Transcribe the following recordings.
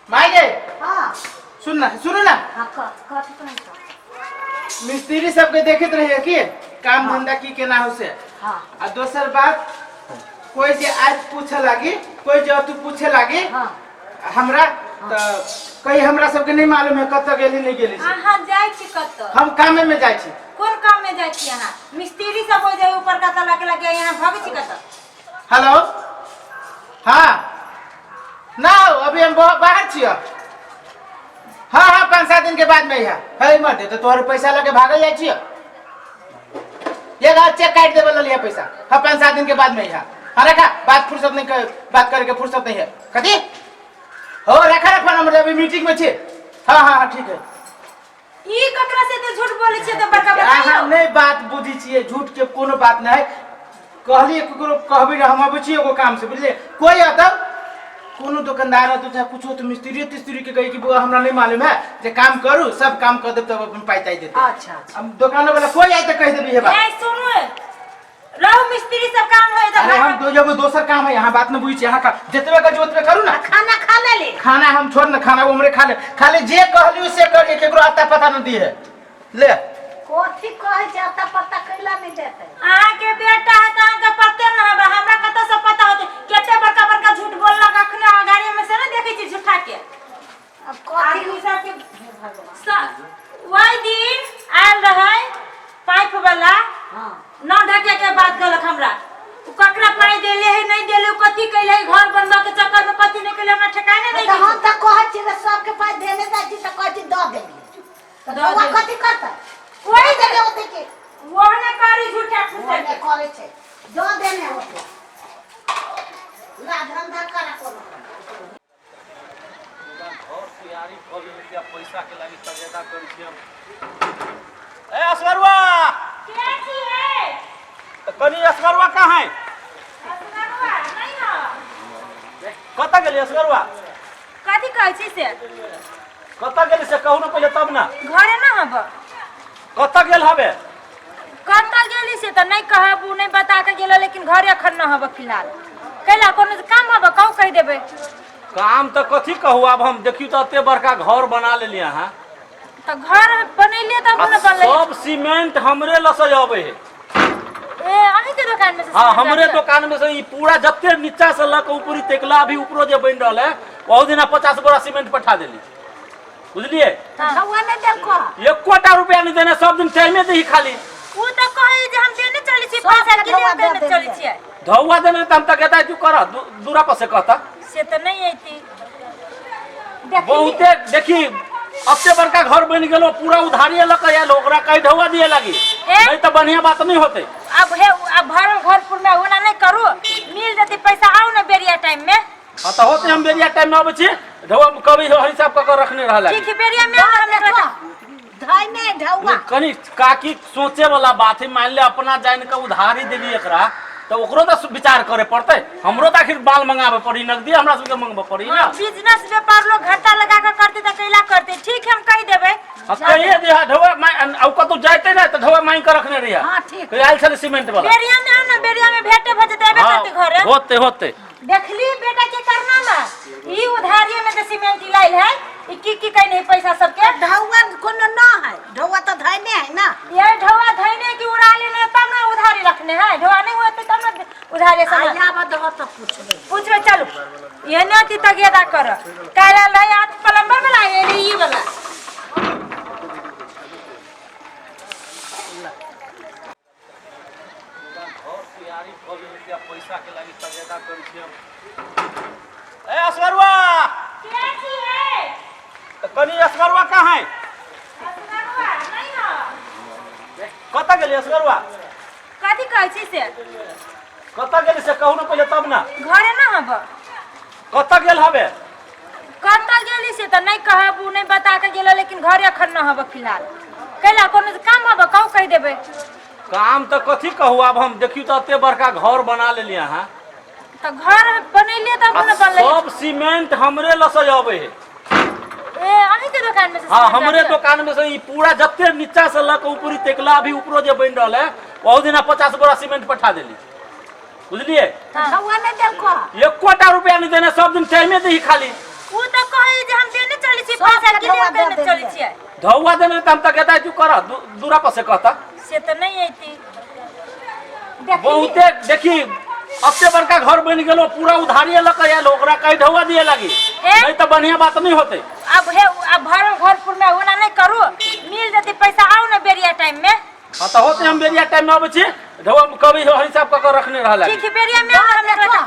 माय गे। हाँ। सुन ना, सुनू ना। हाँ, कथी कहै छौ? मिस्त्री सबके देखैत रहिए कि काम धंधा की केना हो से। हाँ। आ दोसर बात, कोई जे आज पूछे लागी, कोई जे तू पूछे लागी हाँ। हमरा, तो कहीं हमरा सबके नहीं मालूम है कतऽ गेली नहीं गेली से। अहाँ जाइ छी कतऽ? हम कामे में जाइ छी। कोन काम में जाइ छी अहाँ? मिस्त्री सब हो जाए ऊपर का तला के लगे, यहाँ भागै छी कतऽ? हेलो, हाँ ना, अभी हम बाहर छियै। हाँ हाँ, 5-7 दिन के बाद में यहाँ है। मत दे तो तोहर पैसा लगे भागल जाइ छियै। ये गा चेक काट देबे लिया पैसा। हाँ, 5-7 दिन के बाद में यहाँ। हाँ, रखा बात, फुर्सत नहीं कर, बात करे के फुर्सत नहीं है। कथी हो, रखा ना फोन, हमरे अभी मीटिंग में छी। हाँ हाँ हाँ, ठीक है। ई ककरा से ते झूठ बोलै छियै तऽ बड़का अहाँ बताइयो। नहीं बात बुझी छियै, झूठ के कोनो बात नहीं कहलिए, ककरो कहबी ना। हम अबै छी एगो काम से, बुझलिए? कोई अतब कोनो दुकानदार होतो चाहे कुछ हो तो मिस्त्री तिस्त्री के कही कि बुआ हमरा नहीं मालूम है, जे काम करू सब काम कर देब तब अपन पाई ताई देते। अच्छा अच्छा। हम दुकान वाला कोई आए तो कह देबी हे बात। ए सुनू, रहू मिस्त्री सब काम होय तऽ। अरे हम दो जब दोसर काम है, यहाँ बात न बुझी छी। यहाँ का जतबे कर ओतबे करू ना। खाना खा ले ले। खाना हम छोड़ ना, खाना उमरे खा ले। खाली जे कहलियो से करिए, केकरो अता पता न दी है ले। कथी कहै छै, अता पता कैला नहि देतै? अहाँके बेटा है तऽ अहाँके पते न हबे, हमरा कतऽ से पता होतै? कते बड़का बड़का झूठ बोललक अखने गाड़ी में से, ने देखै छी झूठा के। अब कथी आदमी सबके वही दिन आयल रहै पाइप वाला। हाँ। नौ ढके के बात कहलक हमरा। उ ककरा पाइ देले है, नहीं देले, उ कथी कैले है, घर बनबा के चक्कर में कथी नहीं कैले, हमरा ठेकाने नहीं। तऽ हम तऽ कहै छी जे सबके पाइ देने जाइ छी तऽ कहै छी दऽ देलियै, तऽ दऽ बौआ देलियै। कथी करतै? वही देने होतै के वो ने करी झूठा फूसा ओ नहि करै छै, दऽ देने होतै। ला धंधा करा कोनो। घर तैयारी कऽ लेने छियै, पैसा के लागी तगेदा करै छियै हम। ए असगरुआ! के छी है? तऽ कनि असगरुआ कहाँ है? असगरुआ नहीं हो। कतऽ गेली असगरुआ? कथी कहै छी से? कतऽ गेली से कहू ने पहिले तब ना। घरे ना हब। कतऽ गेल हबे? कतऽ गेली से तऽ नहीं कहब, उ नहीं बता के गेलो, लेकिन घरे अखन न हब फिलहाल। कैला, कोनो काम हब? कहू, कहि देबै। काम तऽ कथी कहू आब हम। देखियौ तऽ एते बड़का घर बना लेली अहाँ। तऽ घर बनेलियै तब आ ने बनलै। सब सीमेंट हमरे लऽ से अबै है। ए, अहीं के दुकान में से? हाँ। सीमेंट हमरे आबै? दुकान में से ई पूरा जते नीचा से लऽ के ऊपरी तकला, अभी ऊपरो जे बनि रहल है, बहुत दिना 50 बोरा सीमेंट पठा देली, बुझलिए? तऽ ढौआ नहि देलको? एकोटा रुपया नहीं देने, सब दिन टाइमे दही खाली। उ तऽ कहै जे हम देने चलै छी सब पैसा के के ढौआ देने दऽ चलै देलियै। छियै। धौआ देने तऽ हम तऽ कहता तू कर दूरा पर से कहता। से तऽ नहीं अयती देखली। बहुते देखी, एते बड़का घर बनि गेलो, पूरा उधारिये लऽ के आयल, ओकरा कही ढौआ दिए लागी। ए? नहीं तऽ बढ़िया बात नहीं होते। अब हे, अब भरल घरपुर में ओना नहीं करू, मिल जतै पैसा, आउ ने बेरिया टाइम में। हाँ तऽ होते, हम बेरिया टाइम में अबै छी, ढौआ कभी हिसाब कऽ के रखने रह लागी। ठीक है, बेरिया में आउ ने, हम एकरा धै नहि ढौआ। कनी काकी सोचे वाला बात है। मान ले अपना जान के उधारी देली एकरा, तऽ ओकरो तऽ विचार करे पड़तै। हमरो तऽ आखिर माल मंगाबे पड़ी, नगदी हमरा सबके मंगबे पड़ी ना। बिजनेस व्यापार लोग घाटा लगा के करते तऽ कैला करते? ठीक है, हम कहि देबै। हाँ, कहिए दिहा ढौआ आ कतौ जाइते ना तऽ ढौआ मांगि के रखने रहिया। हाँ, ठीक। आयल छलै सीमेंट वाला। बेरिया में आउ ने, बेरिया में भेटे भऽ जेतै, एबे करते घरे। होते होते। देखली बेटा के करना में, ई उधारिये में से सीमेंट लाइल है, ई की की कहने है पैसा सबके। ढौआ कोनो न है, ढौआ तऽ धैने है ना। ये ढौआ धैने की उड़ा लेने तब ना उधारी रखने है। ढौआ नहीं होते तब ना उधारी सामान। आया दह तऽ पूछबै। पूछबे, चलू। ये ना ती तगेदा कर काला लाई हाथ प्लम्बर वाला, ये ई वाला। घर तैयारी कऽ लेने छियै, पैसा के लागी तगेदा करै छियै हम। ए असगरुआ! के छी है? तऽ कनि असगरुआ कहाँ है? असगरुआ नहीं हो। कतऽ गेली असगरुआ? कथी कहै छी से? कतऽ गेली से कहू ने पहिले तब ना। घरे ना हब। कतऽ गेल हबे? कतऽ गेली से तऽ नहीं कहब, उ नहीं बता के गेलो, लेकिन घरे अखन न हब फिलहाल। कैला, कोनो काम हब? कहू, कहि देबै। काम तऽ कथी कहू आब हम। देखियौ तऽ एते बड़का घर बना लेली अहाँ। तऽ घर बनेलियै तब आ ने बनलै। सब सीमेंट हमरे लऽ से अबै है। ए, अहीं के दुकान में से हाँ। सीमेंट हमरे आबै? दुकान में से ई पूरा जते नीचा से लऽ के ऊपरी तकला, अभी ऊपरो जे बनि रहल है, बहुत दिना 50 बोरा सीमेंट पठा देली, बुझलिए? तऽ ढौआ नहि देलको? एकोटा रुपया नहीं देने, सब दिन टाइमे दही खाली। उ तऽ कहै जे हम साइकिल ढौआ दऽ पे चलै देलियै। छियै। धौआ देने तऽ हम तऽ कहता तू कर दूरा पर से कहता। से तऽ नहीं अयती। देखली। बहुते देखी अते बड़का घर बनि गेलो, पूरा उधारिये लऽ के आयल, ओकरा कहीं ढौआ दिए लागी। ए? नहीं तऽ बढ़िया बात नहीं होते। अब हे अब भरल घर पुर में ओना नहीं करू, मिल जते पैसा आओ ना बेरिया टाइम में। हाँ तऽ होते, हम बेरिया टाइम में अबै छी, ढौआ कभी हिसाब कऽ के रखने रह लागी। ठीक है, बेरिया में आओ, हम देखो,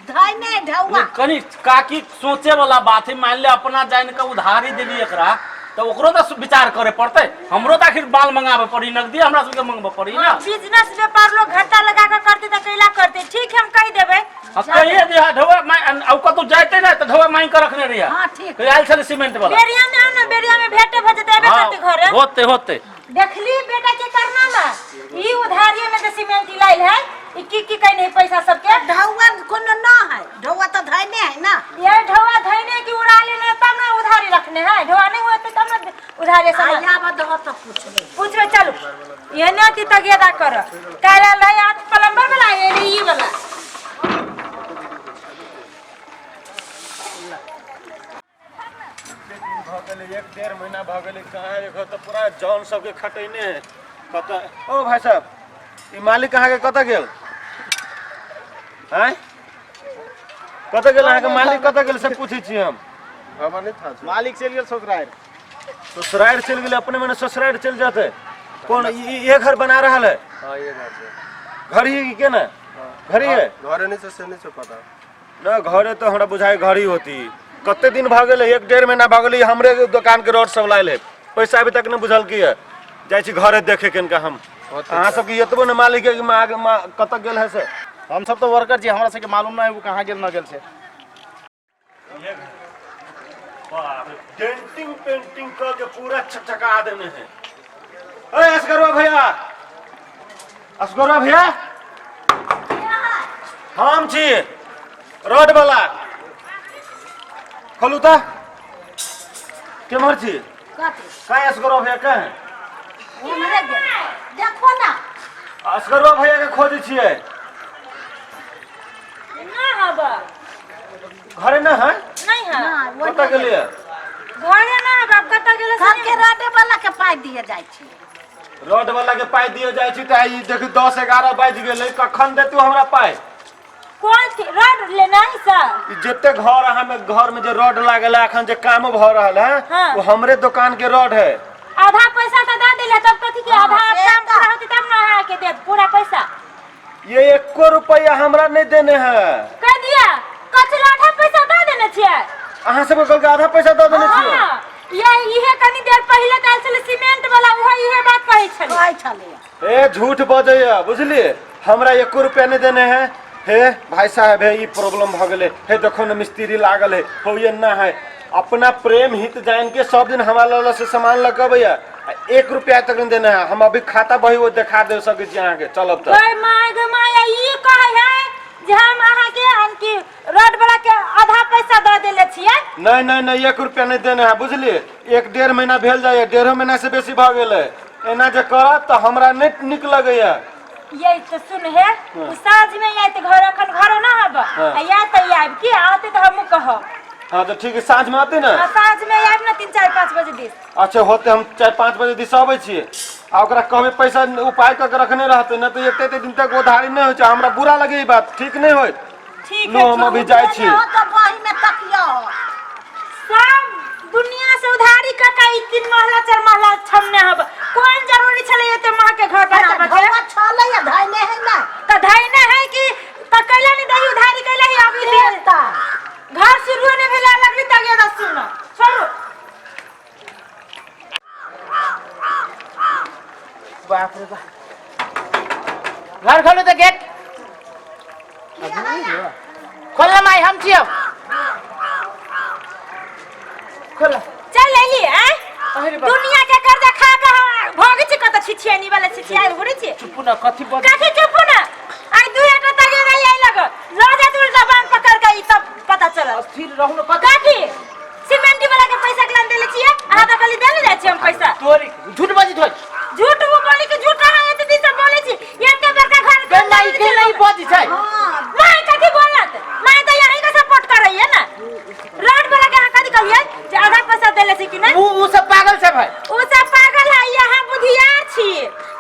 धैने ढौआ। कनी काकी सोचे वाला बात है, मान ले अपना जान के उधारी देली एकरा तऽ ओकरो तऽ विचार करे पड़तै, हमरो तऽ आखिर माल मंगाबे पड़ी, नगदी हमरा सबके मंगबे पड़ी ना। बिजनेस व्यापार लोग घाटा लगा के करते तऽ कैला करते। ठीक है, हम कहि देबै। आ कहिए दे ढौआ आ कतौ जाइते ना तऽ ढौआ मांगि के रखने रहिए। हाँ, ठीक। कहिया आयल छलै सीमेंट वाला। बेरिया में आओ ना, बेरिया में भेटे भऽ जेतै, एबे हाँ, करते घरे। होते होते। देखली बेटा के करना ना, ई उधारिये में जे सीमेंट लाइल है, ई की की कहने है पैसा सबके। ढौआ कोनो न है, ढौआ तऽ धैने है ना। ये ढौआ धैने की उड़ा लेने तब ना उधारी रखने है, ढौआ नहीं होते तब ना उधारी सामान। आया दहो तऽ पूछबै। पूछबे, चलू ये ना ती तगेदा कर काला लाई आज प्लम्बर वाला ये ई वाला। भऽ गेलै एक डेढ़ महीना भऽ गेलै, कहाँ देखो तऽ पूरा जौन सबके खटैने है। कतऽ ओ भाई साहब, ई मालिक अहाँके कतऽ गेल? आँय, कतऽ गेल अहाँके मालिक, कतऽ गेल से पूछै छी हम। हमरा नहीं था। मालिक चलि गेल ससुरारि। ससुरारि चलि गेलै? अपने मने ससुरारि चलि जेतै? कोन ई घर बना रहल है? हाँ, ये घर छै। घर ही के ना घर ही है? घरे नहीं छै से नहीं छै पता। न घरे तऽ हमरा बुझाइ घर ही होती। कते दिन भऽ गेलै, एक डेढ़ महीना भऽ गेलै, हमरे दुकान के रोड सब लायल है, पैसा अभी तक नहि बुझल की है। जाइ छी घरे देखे के इनका हम। होतै। अहाँ सबके एतबो ने मालिक है कि कतऽ गेल है से? हम सब तो वर्कर छी, हमरा सबके मालूम नहीं वो कहाँ गेल न गेल से। डेंटिंग पेंटिंग कऽ के पूरा चकचका देने है। अरे असगरवा भैया, असगरवा भैया, हम छी रोड वाला, खोलू तऽ। केम्हर छी? कथी? कहाँ असगरवा भैया कहाँ है? उम्हरे गेल, देखो ना। असगरवा भैया के खोजै छियै। ना हब। घरे ना है? नहीं है। ना, वो कतऽ गेलियै? घरे ना हब, अब कतऽ गेलै से। सबके रोडे वाला के पाइ दिए जाइ छै। रोड वाला के पाइ दिए जाइ छी तऽ ई देखी 10 11 बाजि गेलै, कखन देतू हमरा पाइ? कोन थी रोड लेना है सर? ई जते घर अहाँ में घर में जे रोड लागल है, अखन जे काम भऽ रहल है, हाँ। वो हमरे दुकान के रोड है। आधा पैसा तो दे दिले, तब कथी के आधा? हाँ, से काम तऽ। पूरा होती तब ना अहाँ के देत पूरा पैसा। ये एको रुपया हमरा नहीं देने है। कह दिया कथी ला आधा पैसा दे देने छियै? अहाँ सबके कहलकै आधा पैसा दऽ देने छियै। हाँ, ये इहे कनी देर पहिले तऽ आयल छलै सीमेंट वाला, उहे इहे बात कहै छलै। कहै छलै। ए झूठ बजैया, बुझलिए? हमरा एको रुपया नहीं देने है। हे भाई साहब, हे ई प्रॉब्लम भऽ गेलै। हे देखो ने मिस्त्री लागल है, हो ये ना है। अपना प्रेम हित जान के सब दिन हमरा लग से सामान लऽ के अबैया, आ एक रुपया तक नहीं देने है। हम अभी खाता बही वो देखा दे सकै छी अहाँके, चलब तऽ। गै my, गै my, ई कहै है जे हम अहाँके अनकी रोड वाला के आधा पैसा दऽ देले छियै। नहीं नहीं नहीं, एक रुपया नहीं देने है, बुझलिए? एक डेढ़ महीना भेल जाइए, डेढ़ो महीना से बेसी भऽ गेलै। एना जे करत तऽ हमरा नहि नीक लगैया। ये तो सुन हे, उ साँझ में आयत घर, अखन घर ना हब। हाँ। आ या तऽ आबि की आते तऽ हमहूँ कहब। हाँ तऽ ठीक है, साँझ में आते ना? आ साँझ में आबि ने 3, 4, 5 बजे दिस। अच्छा होते, हम 4, 5 बजे दिस अबै छियै आ ओकरा कहबै पैसा उपाय कऽ के रखने रहतै, नहि तऽ एते एते दिन तक उधारी नहि होइ छै। हमरा बुरा लगे, ई बात ठीक नहि होइत। ठीक लो है। हम अभी जाइ छी। हो तऽ बही में तकियो। सब दुनिया से उधारी कऽ के ई तीन महला चार महला छमने हब, कोन जरूरी छलै एते महग के घर बनाबऽ के? ढौआ छलै या धैने है ना। तऽ धैने है कि तऽ कैला नहीं दही उधारी, कैला ही अभी दे? तऽ घर शुरू नहीं भेला लगली तगेदा। सुन, छोड़ू। बाप रे बाप, घर खोलू तऽ गेट खोल ना माई, हम छियौ, खोल। चल अइली आँय? अरे बाप। दुनिया के कर्जा खा के भोगै छी, कतऽ छिछियानी वाला छिछियाल घुरै छी। चुप ना, कथी बज कथी चुप ना? आई दू एटा तगेदा आई लग लऽ जात उल्टा बांध पकड़ के, ई तब पता चलत। स्थिर रहू ना, कथी? कथी? सीमेंटी वाला के पैसा के देले छियै अहाँ, तऽ कहली देले जाइ छियै हम पैसा। तोरी झूठ बजी थोइ। झूठ वो बोली कि झूठ? अहाँ एते दिन से बोलै छी, एते बड़का घर गै माई, के नहीं बजी छै? हाँ। माय कथी बोलत? माय तऽ यहीं के सपोर्ट करैया ना। रोड वाला के अहाँ कथी कहलियै जे आधा पैसा देले छी कि नहीं? उ सब पागल सब है। उ सब पागल है, यहाँ बुधियार छी।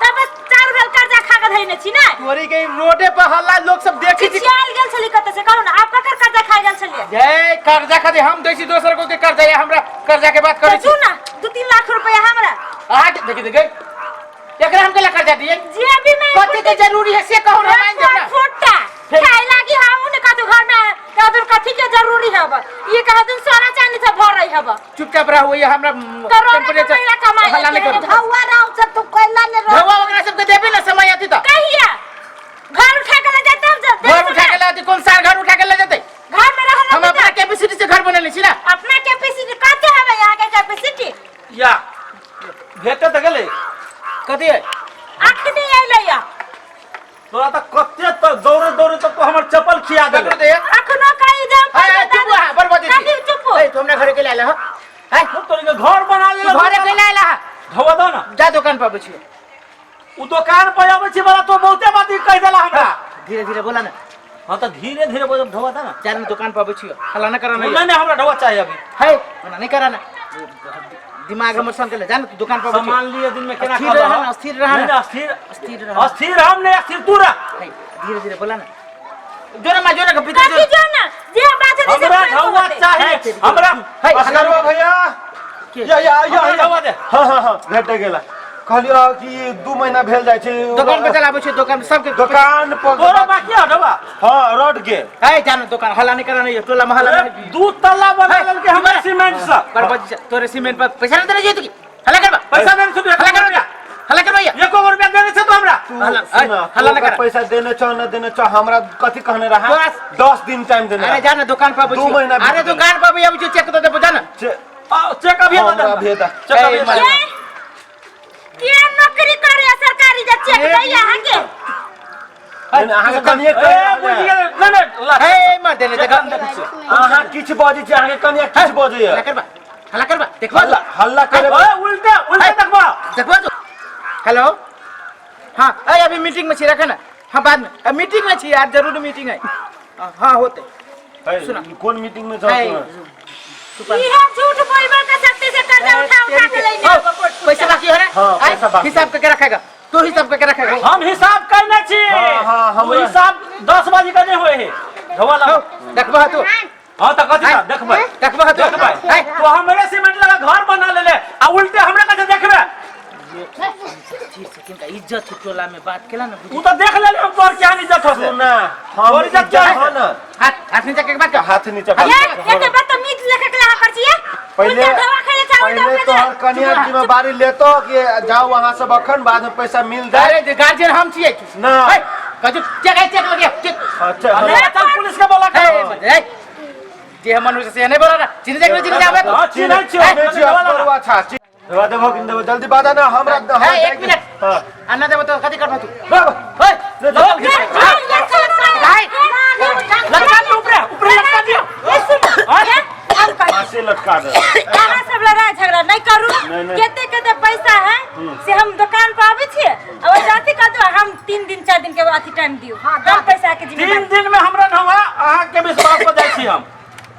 तब बस चारू भेल कर्जा खा के धैने छी ने। तोरी के रोडे पर हल्ला लोग सब देखी छी। चिचियाल गेल छली कतऽ से कहू ना, आप ककर कर्जा खा गेल छलियै? जय कर्जा खातिर हम दै छी दोसर को के कर्जा, या हमरा कर्जा के बात करै तऽ छी। दू ना, 2-3 लाख रुपया हमरा। अहाँ के देखी देखी एकरा हम केला कर्जा दियै? जेबी में कथी के जरूरी है से कहू ना, मान देब ना। फुट्टा खाए लागी हम ने कतौ घर में कतौ कथी के जरूरी हब, ये कहत सोना चांदी से भर रही हब। चुपचाप रहू, ये हमरा करोड़ों टेम्परेचर रुपया कमाई हल्ला नहीं करू। धौआ राव से तू कैला ने रह। धौआ वगैरह सबके देबी ना समय आती तो। कहिया घर उठा के ले जाते हम जब घर उठा के ले जाते, कौन सार घर उठा के ले जाते? घर में रहल हम अपना कैपेसिटी से घर बनेले छी ना। अपना कैपेसिटी कते हवे यहाँ के कैपेसिटी? या भेटे त गेलै। कथी है? अखनी अइलै या। तोरा त कते त दौड़े दौड़े त तो हमर चप्पल खिया देले। ककरो दे? अखनो कहि देम है, पैसा चुप रह, बड़ बजै छी। कथी चुप? ए, तू हमरा घरे के लायल ह? है? तोरी के घर बना लेले। तू घरे के लायल ह? धोआ दो ना। जा दुकान पर अबै छी। उ दुकान पर अबै छी वाला तो बहुते बात कहि देला हमरा। धीरे धीरे बोला ना। हां त धीरे धीरे बोल, धोआ दो ना। जा ना दुकान पर अबै छी, हल्ला ना करा ना। नहीं नहीं हमरा ढोआ चाहिए अभी। है, ओना नहीं करा ना। दिमाग हमर संग ले जा ना, तू दुकान पर अबै छी। सामान लिए दिन में केना अस्थिर कहलह? रह ना, अस्थिर रह ना। नहीं, नहीं, अस्थिर। अस्थिर रह। अस्थिर हम नहीं, अस्थिर तू रह। है, धीरे धीरे बोला ना। जोरा मा जोरा के भीतर कथी जो। जो ना, जे बात है से हमरा पूरा ढौआ कहते। चाहिए, हमरा। है, असगरवा भैया। के? या या या हमरा या। ढौआ दे। हां हां हां भेट गेला। कहलियो कि 2 महीना भेल जाइ छै। दुकान पर चलाबै छै, दुकान सबके दुकान पर। तोरा बाकी है ढौआ? हां, रोड के। है, जा ना दुकान, हल्ला नहीं करा नहीं, टोला मोहल्ला अरे, नहीं। 2 तल्ला बना लेलके हमरा सीमेंट से। बड़ बज तोरे सीमेंट पर पैसा नहीं देने चाहिए तुकी। हल्ला करबा। पैसा देने छौ तू, हल्ला करबा। हल्ला करबा या। एको रुपया देने छौ तू हमरा? तू हल्ला, सुना, हल्ला तू ना कर। पैसा देने छौ ना देने छौ, हमरा कथी कहने रहा? बस। 10 दिन टाइम देने अरे रहा। जा ना दुकान पर अबै दू छी। महीना अरे बीत गेल। दुकान पर अबै छी, चेक दऽ देबो, जा ना। चेक अभी हमरा दे दे। अभी दे। चेक अभी ए, दे। मार। के नौकरी करे सरकारी जे चेक दैया अहाँ के? नहीं, नहीं, अहाँके कनिए ए, कहि बुझि गेलै। नहीं, नहीं, ला। हे, मार देने चेक देखा। हम देखै छियै। अहाँ किछु बजै छी, अहाँके कनिया किछु बजैया। हल्ला करबा, हल्ला करबा, देखबा तू। हल्ला हल्ला करे। ओए, उल्टे उल्टे देखबा। देखबा तू। हेलो, हाँ, अरे अभी मीटिंग में छी, रखे ना। हाँ, बाद में। अब मीटिंग में छी यार, जरूरी मीटिंग है। हाँ होते। है, सुना। कोन मीटिंग में छौ है, तू? इहे झूठ बोलबा के शक्ति से कर्जा उठा उठा के लैने हो, आबो कोट पैसा बाकी हो ना? हाँ, आय, पैसा बाकी। हिसाब करके रखेगा तू, हिसाब करके रखेगा। हम हिसाब करने छी। हाँ, हाँ, उ हमरा- हिसाब 10 बजे के नहीं होए है। ढौआ ला। हो, देखबा तू। हाँ त कथी त देखबै। देखबा तू। देखबै। है, तो हमरे सीमेंट लगा घर बना लेले आ उल्टे हमरे कथे देखबे। ठीक से किनका इज्जत है टोला में बात केला ना। उ त देख लेले हम तोर केहन इज्जत हो से। सुना, हम तोर इज्जत क्या है? हो ना? हाथ हाथ नीचा के बात कर। हाथ नीचा ये ये बदतमीज लेके के लहा कर छियै। पहिले उल्टा दवा खाइले चावल पहिले दवा तोहर कनिया जिम्मेवारी लेतो कि जाओ वहां सब अखन बाद में पैसा मिल जाए। अरे गार्जियन हम छियै। ना। है, कजु चेक है, चेक लगे चेक। अच्छा, आ नहीं चल पुलिस के बोला है, के। है, जे हम मनुष्य से नहीं बोला ना, चिन्ह देख चिन्ह जाबे। हां चिन्है छियै। चिन्है छियै, असगरवा छा। देवा देबो कि देबो, जल्दी बाजा ना हमरा। है, एक मिनट। हां। अन्ना देबो तो कथी करबा तू? बाबा, है, लटका दियो ऊपरे, ऊपरे लटका दियो। फांसी लटका दे। अहाँ सब लड़ाई झगड़ा नहीं करू। नहीं, नहीं। केते केते पैसा है से हम दुकान पर आबै छियै आ ओहि जाति कह दो, हम 3 दिन 4 दिन के अथी टाइम दियौ, हम पैसा के 3 जिम्मेदारी। दिन में हमरा ढौआ, अहाँ के विश्वास पर जाइ छी हम।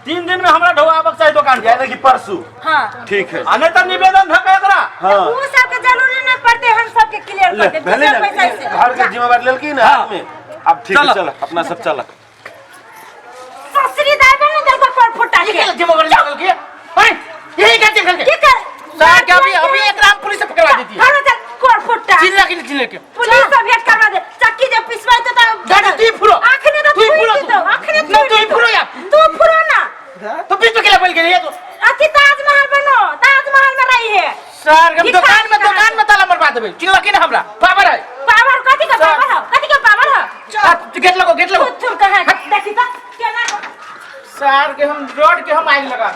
3 दिन में हमरा ढौआ आबक चाही दुकान पर। यानी कि परसों। हाँ। ठीक है। आ नहीं त निवेदन धके एकरा। हाँ। उ सबके जरूरी नहीं पड़ते, हम सबके क्लियर ले, कर देब। भेलै ना, पैसा से। घर के जिम्मेवारी लेलकी ना हाथ में। अब ठीक है, चलो। चल अपना सब चल। ससुरी दाई बने दल पर फुटा ये के। के जिम्मेवारी लागल के? है, यही गार्जियन करके। की कर? सर के अभी अभी एकरा हम पुलिस से पकड़वा देती है। हरो चल कोर फुटा। चिल्ला के चिल्ला के। पुलिस से भेंट करवा दे। चक्की जे पिसवाई तो दादा, तू ही फुरो। आखने तो तू ही फुरो तू तू। आखने ना, तू ही फुरो यार। तू फुरो ना। तो बीच में केला बोल के ये तो। अथी ताजमहल बनो, ताजमहल में रही है। सर हम ये दुकान में खाली दुकान में ताला मरवा देबे। चिल्ला के ना हमरा पावर है। पावर कथी के सर। पावर है? कथी के पावर है? आप गेट लगो, गेट लगो। थुर कहाँ देखी त केना सर के हम रोड के हम आग लगा।